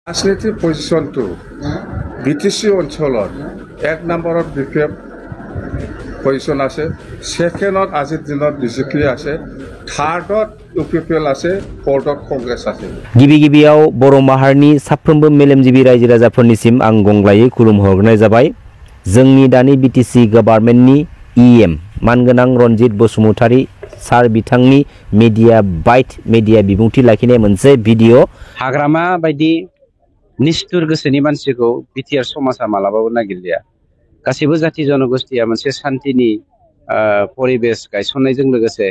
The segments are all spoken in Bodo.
राजनीति पजिशनটো বিটিসি অঞ্চলত 1 নম্বৰত বিপিএফ পজিশন আছে, সেকেন্ডত আজিৰ দিনত বিজেপি আছে, থাৰ্ডত ইউপিপিএল আছে, ফ'ৰ্থত কংগ্ৰেছ আছে। गिबियाव बर' माहारिनि साफ्रोमबो मेलेमजिबि रायजो राजाफोरनिसिम आं गंग्लायै खुलुमहरनाय जाबाय। जोंनि दानि बिटिसि गभर्नमेन्टनि इएम मानगोनां रनजित बसुमतारी सार बिथांनि मिडिया बाइट मिडिया बिबुंथि लाखिनाय मोनसे भिडिअ हाग्रामा बायदि निष्ठुर गोसोनि मानसिखौ बिटिआर समाजा मालाबाबो नागिरलिया। गासैबो जाति जनगोष्ठीया मोनसे शान्तिनि परिबेश गायसननायजों लोगोसे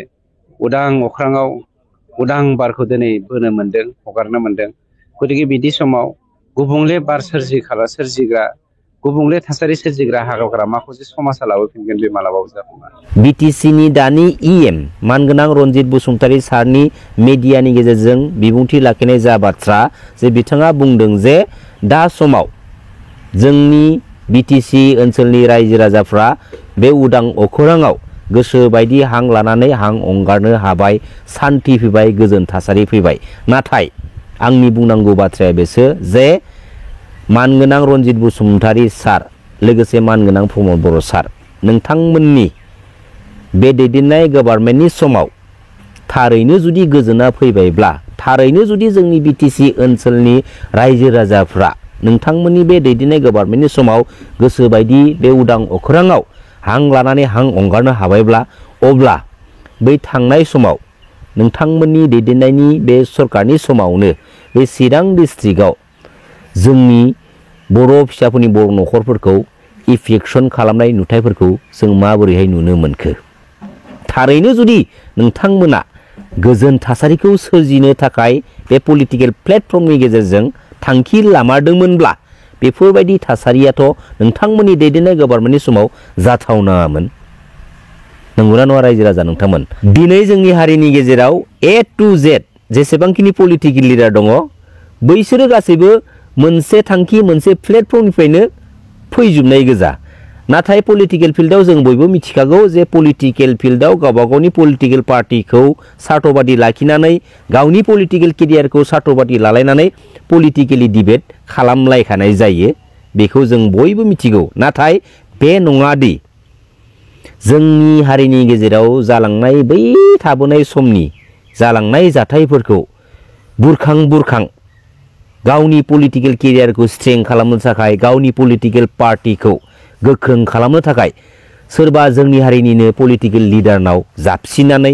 उदां अख्राङाव उदां बारखौ दिनै बोनो मोन्दों, हगारनो मोन्दों। गतिके बिदि समाव गुबुंले बार सोरजिग्रा गुबुंले थासारि सोरजिग्रा हाग्रामाखौ जे समाजा लाबोफिनगोन बे मालाबाबो जाफुङा। बिटिसिनि दानि इएम मानगोनां रनजित बसुमतारी सारनि मिडियानि गेजेरजों बिबुंथि लाखिनाय जा बाथ्रा जे बिथाङा बुंदों जे दा समाव जोंनि बिटिसि ओनसोलनि रायजो राजाफ्रा बे उदां अखोराङाव गोसो बायदि हां लानानै हां अंगारनो हाबाय, शान्ति फैबाय, गोजोन थासारि फैबाय। नाथाय आंनि बुंनांगौ बाथ्राया बेसो जे मानगोनां रनजित बसुमतारी सार लोगोसे मानगोनां प्रमद बर' सार नोंथांमोननि बे दैदेननाय गभर्नमेन्टनि समाव थारैनो जुदि गोजोना फैबायब्ला, थारैनो जुदि जोंनि बिटिसि ओनसोलनि रायजो राजाफ्रा नोंथांमोननि बे दैदेननाय गभर्नमेन्टनि समाव गोसो बायदि बे उदां अखोराङाव हां लानानै हां अंगारनो हाबायब्ला, अब्ला बै थांनाय समाव नोंथांमोननि दैदेननायनि बे सरकारनि समावनो बे चिरां डिस्ट्रिक्टआव जोंनि बर' फिसाफोरनि बर' न'खरफोरखौ इफेक्शन खालामनाय नुथायफोरखौ जों माबोरैहाय नुनो मोनखो? थारैनो जुदि नोंथांमोना गोजोन थासारिखौ सोरजिनो थाखाय बे पलिटिकेल प्लेटफर्मनि गेजेरजों थांखि लामारदोंमोनब्ला बेफोरबायदि थासारियाथ' नोंथांमोननि दैदेननाय गभर्नमेन्टनि समाव जाथावनामोन। नंगौना नङा रायजो राजा नोंथांमोन? दिनै जोंनि हारिनि गेजेराव ए टु जेड जेसेबांखिनि पलिटिकेल लिडार दङ, बैसोरो गासैबो मोनसे थांखि मोनसे प्लेटफर्मनिफ्रायनो फैजोबनाय गोजा। नाथाय पलिटिकेल फिल्डआव जों बयबो मिथिखागौ जे पलिटिकेल फिल्डआव गावबा गावनि पलिटिकेल पार्टिखौ सार्थबादि लाखिनानै गावनि पलिटिकेल केरियारखौ सार्थबादि लालायनानै पलिटिकेलि डिबेट खालामलायखानाय जायो, बेखौ जों बयबो मिथिगौ। नाथाय बे नङादि जोंनि हारिनि गेजेराव जालांनाय बै थाबोनाय समनि जालांनाय जाथायफोरखौ बुरखां गावनि पलिटिकेल केरियारखौ स्ट्रें खालामनो थाखाय, गावनि पलिटिकेल पार्टिखौ गोख्रों खालामनो थाखाय सोरबा जोंनि हारिनिनो पलिटिकेल लिडारनाव जाबसिननानै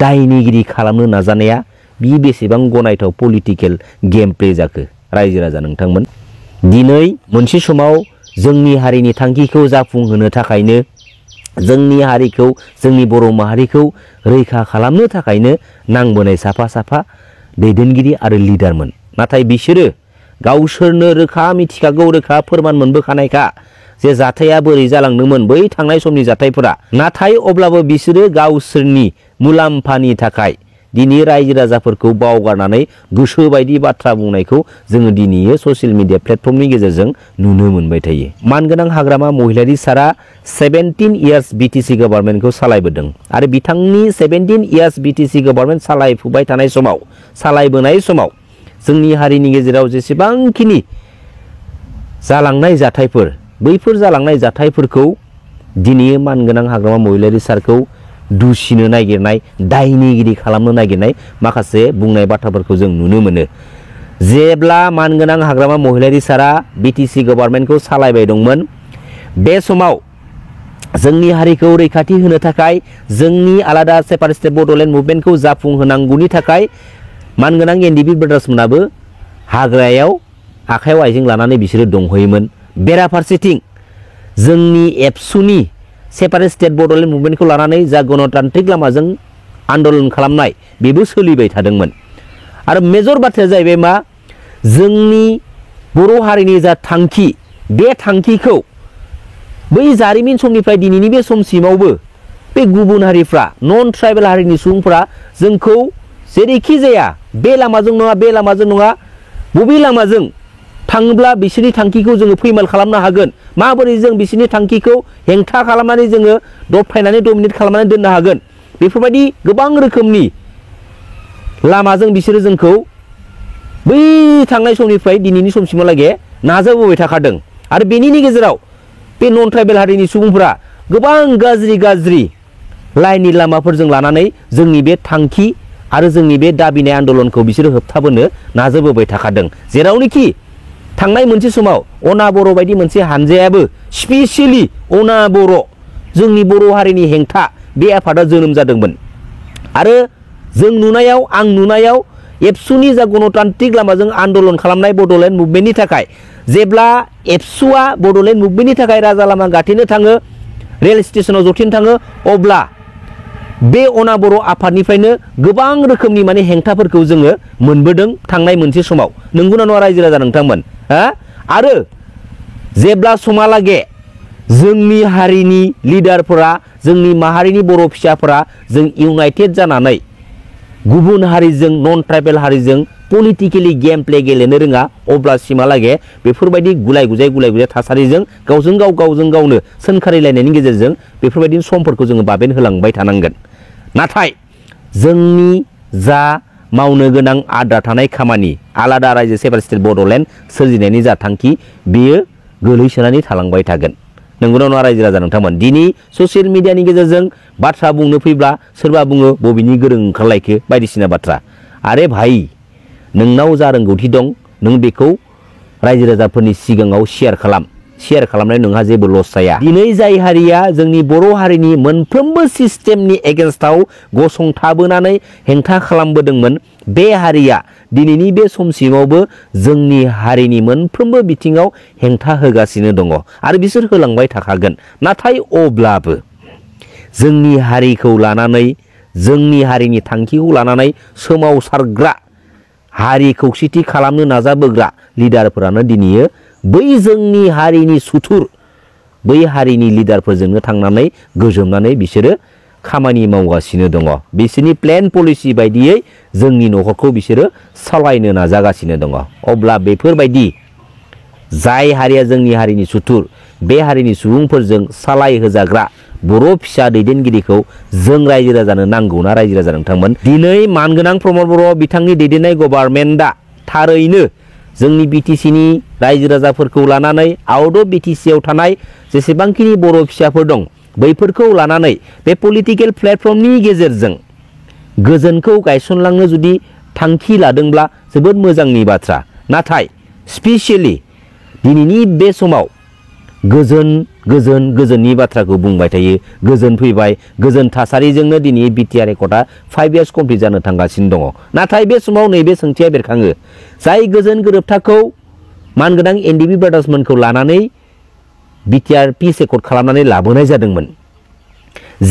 दायनिगिरि खालामनो नाजानाया बि बेसेबां गनायथाव पलिटिकेल गेम प्ले जाखो रायजो राजा नोंथांमोन? दिनै मोनसे समाव जोंनि हारिनि थांखिखौ जाफुंहोनो थाखायनो, जोंनि हारिखौ जोंनि बर' माहारिखौ रैखा खालामनो थाखायनो नांबोनाय साफा साफा दैदेनगिरि आरो लिडारमोन। नाथाय बिसोरो गावसोरनो रोखा मिथिखागौ, रोखा फोरमान मोनबोखानायखा जे जाथाया बोरै जालांदोंमोन बै थांनाय समनि जाथायफोरा। नाथाय अब्लाबो बिसोरो गावसोरनि मुलाम्फानि थाखाय दिनै रायजो राजाफोरखौ बावगारनानै गोसो बायदि बाथ्रा बुंनायखौ जोङो दिनै ससियेल मिडिया प्लेटफर्मनि गेजेरजों नुनो मोनबाय थायो। मानगोनां हाग्रामा महिलारी सारा 17 इयार्स बिटिसि गभर्नमेन्टखौ सालायबोदों आरो बिथांनि 17 इयार्स बिटिसि गभर्नमेन्ट सालायफुबाय थानाय समाव, सालायबोनाय समाव जोंनि हारिनि गेजेराव जेसेबांखिनि जालांनाय जाथायफोर, बैफोर जालांनाय जाथायफोरखौ दिनै मानगोनां हाग्रामा महिलारी सारखौ दुसिनो नागिरनाय, दायनिगिरि खालामनो नागिरनाय माखासे बुंनाय बाथ्राफोरखौ जों नुनो मोनो। जेब्ला मानगोनां हाग्रामा महिलारी सारा बिटिसि गभर्नमेन्टखौ सालायबाय दंमोन, बे समाव जोंनि हारिखौ रैखाथि होनो थाखाय, जोंनि आलादा सेपारेटिस्ट बड'लेण्ड मुभमेन्टखौ जाफुंहोनांगौनि थाखाय मानगोनां एनडिपि ब्रादार्समोनाबो हाग्रायाव आखायाव आइजें लानानै बिसोरो दंहैयोमोन। बेराफारसेथिं जोंनि एबसुनि सेपारेट स्टेट बड'लेण्ड मुभमेन्टखौ लानानै जा गणतान्त्रिक लामाजों आन्दलन खालामनाय बेबो सोलिबाय थादोंमोन। आरो मेजर बाथ्राया जाहैबाय मा, जोंनि बर' हारिनि जा थांखि, बे थांखिखौ बै जारिमिन समनिफ्राय दिनैनि बे समसिमावबो बे गुबुन हारिफ्रा, नन ट्राइबेल हारिनि सुबुंफ्रा जोंखौ जेरैखि जाया बे लामाजों नङा, बे लामाजों नङा, बबे लामाजों थाङोब्ला बिसोरनि थांखिखौ जोङो फैमाल खालामनो हागोन, माबोरै जों बिसोरनि थांखिखौ हेंथा खालामनानै जोङो दबथायनानै डमिनेट खालामनानै दोननो हागोन, बेफोरबायदि गोबां रोखोमनि लामाजों बिसोरो जोंखौ बै थांनाय समनिफ्राय दिनैनि समसिमहालागै नाजाबोबाय थाखादों आरो बेनिनि गेजेराव बे नन ट्राइबेल हारिनि सुबुंफोरा गोबां गाज्रि लाइननि लामाफोरजों लानानै जोंनि बे थांखि आरो जोंनि बे दाबिनाय आन्दलनखौ बिसोरो होबथाबोनो नाजाबोबाय थाखादों जेरावनोखि थांनाय मोनसे समाव अना बर' बायदि मोनसे हानजायाबो स्पेसियेलि अना बर' जोंनि बर' हारिनि हेंथा बे आफादा जोनोम जादोंमोन आरो जों नुनायाव आं नुनायाव एबसुनि जा गणतान्त्रिक लामाजों आन्दलन खालामनाय बड'लेण्ड मुभमेन्टनि थाखाय जेब्ला एबसुआ बड'लेण्ड मुभमेन्टनि थाखाय राजा लामा गाथेनो थाङो रेल स्टेशनाव जथेनो थाङो अब्ला बे अना बर' आफादनिफ्रायनो गोबां रोखोमनि माने हेंथाफोरखौ जोङो मोनबोदों थांनाय मोनसे समाव नंगौना नङा रायजो राजा नोंथांमोन आरो जेब्ला समालागे जोंनि हारिनि लिडारफोरा जोंनि माहारिनि बर' फिसाफोरा जों इउनाइटेड जानानै गुबुन हारिजों नन ट्राइबेल हारिजों पलिटिकेलि गेम प्ले गेलेनो रोङा अब्लासिमहालागे बेफोरबायदि गुलाय गुजाय थासारिजों गावजों गावनो सोंखारिलायनायनि गेजेरजों बेफोरबायदि समफोरखौ जोङो बाबेन होलांबाय थानांगोन नाथाय जोंनि जा मावनो गोनां आद्रा थानाय खामानि आलादा रायजो सेपारेट स्टेट बड'लेण्ड सोरजिनायनि जा थांखि बेयो गोलैसोनानै थालांबाय थागोन नंगौना नङा रायजो राजा नोंथांमोन दिनै ससियेल मिडियानि गेजेरजों बाथ्रा बुंनो फैब्ला सोरबा बुङो बबेनि गोरों ओंखारलायखो बायदिसिना बाथ्रा आरे भाई नोंनाव जा रोंगौथि दं नों बेखौ रायजो राजाफोरनि सिगाङाव शेयार खालामनाय नोंहा जेबो लस जाया दिनै जाय हारिया जोंनि बर' हारिनि मोनफ्रोमबो सिस्टेमनि एगेन्स्टआव गसंथाबोनानै हेंथा खालामबोदोंमोन बे हारिया दिनैनि बे समसिमावबो जोंनि हारिनि मोनफ्रोमबो बिथिङाव हेंथा होगासिनो दङ आरो बिसोर होलांबाय थाखागोन नाथाय अब्लाबो जोंनि हारिखौ लानानै जोंनि हारिनि थांखिखौ लानानै सोमावसारग्रा हारि खौसेथि खालामनो नाजाबोग्रा लिडारफोरानो दिनै बै जोंनि हारिनि सुथुर बै हारिनि लिडारफोरजोंनो थांनानै गोजोमनानै बिसोरो खामानि मावगासिनो दङ बिसोरनि प्लेन पलिसि बायदियै जोंनि न'खरखौ बिसोरो सालायनो नाजागासिनो दङ अब्ला बेफोरबायदि जाय हारिया जोंनि हारिनि सुथुर बे हारिनि सुबुंफोरजों सालाय होजाग्रा बर' फिसा दैदेनगिरिखौ जों रायजो राजानो नांगौना रायजो राजा नोंथांमोन दिनै मानगोनां प्रमद बर' बिथांनि दैदेननाय गभर्नमेन्टआ थारैनो जोंनि बिटिसिनि रायजो राजाफोरखौ लानानै आउट अफ बिटिसिआव थानाय जेसेबांखिनि बर' फिसाफोर दं बैफोरखौ लानानै बे पलिटिकेल प्लेटफर्मनि गेजेरजों गोजोनखौ गायसनलांनो जुदि थांखि लादोंब्ला जोबोद मोजांनि बाथ्रा नाथाय स्पेसियेलि दिनैनि बे समाव गोजोननि बाथ्राखौ बुंबाय थायो गोजोन फैबाय गोजोन थासारिजोंनो दिनै बिटिआर एकर्डआ 5 इयार्स कमप्लिट जानो थांगासिनो दङ नाथाय बे समाव नैबे सोंथिया बेरखाङो जाय गोजोन गोरोबथाखौ मानगोनां एनडिबि ब्रादार्समोनखौ लानानै बिटिआर पिस एकर्ड खालामनानै लाबोनाय जादोंमोन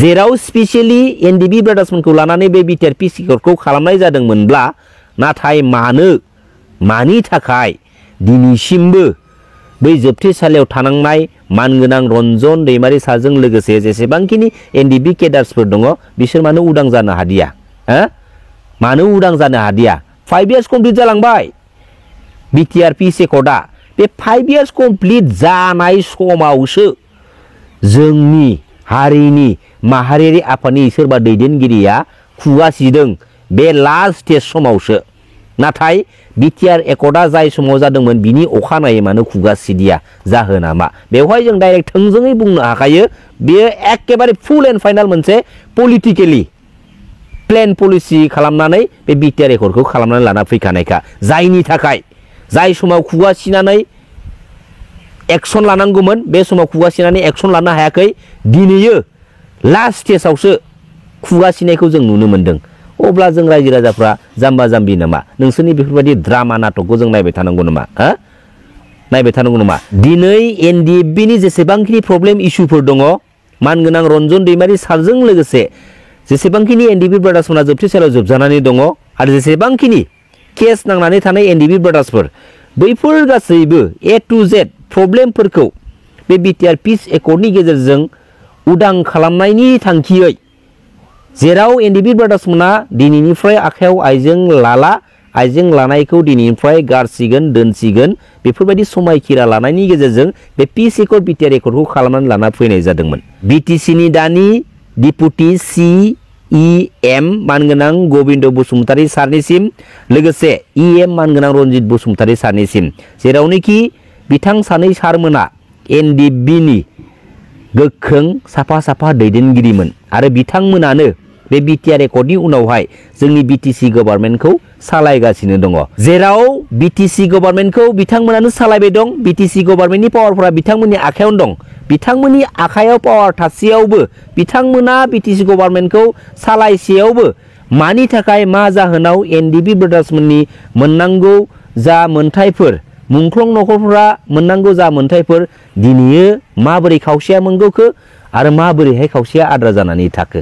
जेराव स्पेसियेलि एनडिबि ब्रादार्समोनखौ लानानै बे बिटिआर पिस एकर्डखौ खालामनाय जादोंमोनब्ला नाथाय मानि थाखाय दिनैसिमबो बै जोबथेसालियाव थानांनाय मानगोनां रन्जन दैमारि सारजों लोगोसे जेसेबांखिनि एनडिबि केडार्सफोर दङ बिसोर मानो उदां जानो हादिया मानो उदां जानो हादिया 5 इयार्स कमप्लिट जालांबाय बिटिआर पिस एकर्डआ बे 5 इयार्स कमप्लिट जानाय समावसो जोंनि हारिनि माहारियारि आफादनि सोरबा दैदेनगिरिया खुगा सिदों बे लास्ट स्टेज समावसो नाथाय बिटिआर एकर्डआ जाय समाव जादोंमोन बिनि अखानायै मानो खुगा सिदिया जाहोना मा बेवहाय जों डाइरेक्ट थोंजोङै बुंनो हाखायो बेयो एकेबारे फुल एन्ड फाइनाल मोनसे पलिटिकेलि प्लेन पलिसि खालामनानै बे बिटिआर एकर्डखौ खालामनानै लाना फैखानायखा जायनि थाखाय जाय समाव खुगा सिनानै एक्सन लानांगौमोन बे समाव खुगा सिनानै एक्सन लानो हायाखै दिनैयो लास्ट स्टेजावसो खुगा सिनायखौ जों नुनो मोन्दों अब्ला जों रायजो राजाफ्रा जाम्बा जाम्बि नामा नोंसोरनि बेफोरबायदि ड्रामा नाटकखौ जों नायबाय थानांगौ नामा दिनै एनडिएफबिनि जेसेबांखिनि प्रब्लेम इस्युफोर दङ मानगोनां रन्जन दैमारि सारजों लोगोसे जेसेबांखिनि एनडिबि ब्रादार्सफोरा जोबथेसालियाव जोबजानानै दङ आरो जेसेबांखिनि केस नांनानै थानाय एनडिबि ब्रादार्सफोर बैफोर गासैबो ए टु जेड प्रब्लेमफोरखौ बे बिटिआर पिस एकर्डनि गेजेरजों उदां खालामनायनि थांखियै जेराव एनडिबि ब्रादार्समोना दिनैनिफ्राय आखायाव आइजें लानायखौ दिनैनिफ्राय गारसिगोन दोनसिगोन बेफोरबायदि समायखिरा लानायनि गेजेरजों बे पिस एकर्ड बिटिआर एकर्डखौ खालामनानै लाना फैनाय जादोंमोन बिटिसिनि दानि डिपुटि EM मानगोनां गबिन्द बसुमतारी सारनिसिम लोगोसे EM मानगोनां रनजित बसुमतारी सारनिसिम जेरावनोखि बिथां सानै सारमोना NDB नि गोख्रों साफा साफा दैदेनगिरिमोन आरो बिथांमोनानो बे बिटिआर एकर्डनि उनावहाय जोंनि बिटिसि गभर्नमेन्टखौ सालायगासिनो दङ जेराव बिटिसि गभर्नमेन्टखौ बिथांमोनानो सालायबाय दं बिटिसि गभर्नमेन्टनि पावारफोरा बिथांमोननि आखायावनो दं बिथांमोननि आखायाव पावार थासेयावबो बिथांमोना बिटिसि गभर्नमेन्टखौ सालायसेयावबो मानि थाखाय मा जाहोनाव NDB ब्रादार्समोननि मोननांगौ जा मोनथायफोर मुंख्लं नखरफोरा मोननांगौ जा मोनथायफोर दिनैयो माबोरै खावसेया मोनगौखो आरो माबोरैहाय खावसेया आद्रा जानानै थाखो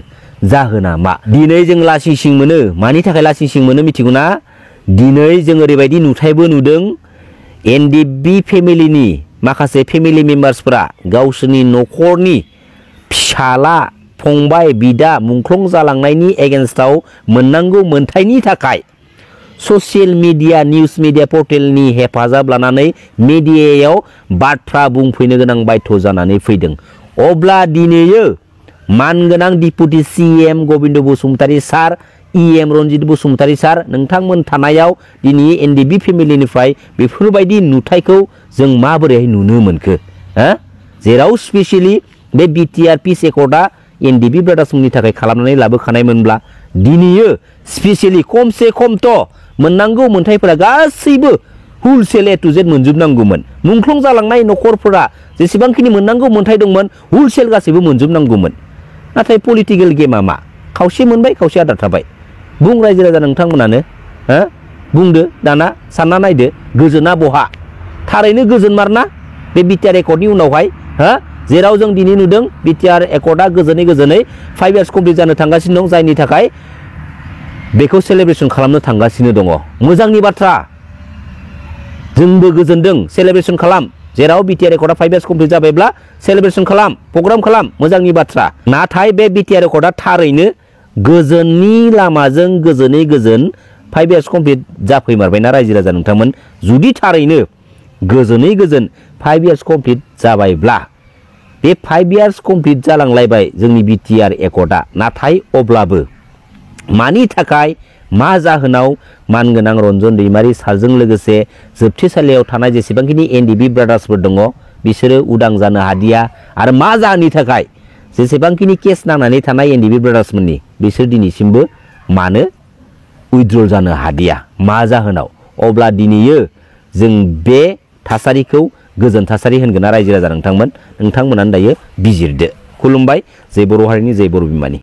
जाहोना मा दिनै जों लासिंसिं मोनो मानि थाखाय लासिंसिं मोनो मिथिगौना दिनै जों ओरैबायदि नुथायबो नुदों NDB फेमिलिनि माखासे फेमिलि मेम्बार्सफोरा गावसोरनि नखरनि फिसाला फंबाय बिदा मुंख्लं जालांनायनि एगेन्स्टआव मोननांगौ मोनथायनि थाखाय ससियेल मिडिया निउस मिडिया पर्टेलनि हेफाजाब लानानै मिडियायाव बाथ्रा बुंफैनो गोनां बाध्य जानानै फैदों अब्ला दिनैयो मानगोनां डिपुटि CM गबिन्द बसुमतारी सार EM रनजित बसुमतारी सार नोंथांमोन थानायाव दिनै NDB फेमिलिनिफ्राय बेफोरबायदि नुथायखौ जों माबोरैहाय नुनो मोनखो जेराव स्पेसियली बे बिटिआर पिस एकर्डआ NDB ब्रादार्समोननि थाखाय खालामनानै लाबोखानायमोनब्ला दिनैयो स्पेसियली खमसे खमथ' मोननांगौ मोनथायफोरा गासैबो हुलसेल A to Z मोनजोबनांगौमोन मुंख्लं जालांनाय नखरफोरा जेसेबांखिनि मोननांगौ मोनथाय दंमोन हुलसेल गासैबो मोनजोबनांगौमोन नाथाय पलिटिकेल गेमा मा खावसे मोनबाय खावसे आद्रा थाबाय बुं रायजो राजा नोंथांमोनानो बुंदो दाना सानना नायदो गोजोना बहा थारैनो गोजोन मारना बे बिटिआर एकर्डनि उनावहाय जेराव जों दिनै नुदों बिटिआर एकर्डआ गोजोनै 5 इयार्स कमप्लिट जानो थांगासिनो दं जायनि थाखाय बेखौ सेलेब्रेसन खालामनो थांगासिनो दङ मोजांनि बाथ्रा जोंबो गोजोनदों सेलेब्रेसन खालाम जेराव बिटिआर एकर्डआ 5 इयार्स कमप्लिट जाबायब्ला सेलेब्रेसन खालाम प्रग्राम खालाम मोजांनि बाथ्रा नाथाय बे बिटिआर एकर्डआ थारैनो गोजोननि लामाजों गोजोनै गोजोन 5 इयार्स कमप्लिट जाफैमारबायना रायजो राजा नोंथांमोन जुदि थारैनो गोजोनै गोजोन 5 इयार्स कमप्लिट जाबायब्ला बे 5 इयार्स कमप्लिट जालांलायबाय जोंनि बिटिआर एकर्डआ नाथाय अब्लाबो मानि थाखाय मा जाहोनाव मानगोनां रन्जन दैमारि सारजों लोगोसे जोबथेसालियाव थानाय जेसेबांखिनि NDB ब्रादार्सफोर दङ बिसोरो उदां जानो हादिया आरो मा जाहोननि थाखाय जेसेबांखिनि केस नांनानै थानाय NDB ब्रादार्समोननि बिसोर दिनैसिमबो मानो उइथड्र जानो हादिया मा जाहोनाव अब्ला दिनैयो जों बे थासारिखौ गोजोन थासारि होनगोन ना रायजो राजा नोंथांमोनानो दायो बिजिरदो खुलुमबाय जय बर' हारिनि जय बर' बिमानि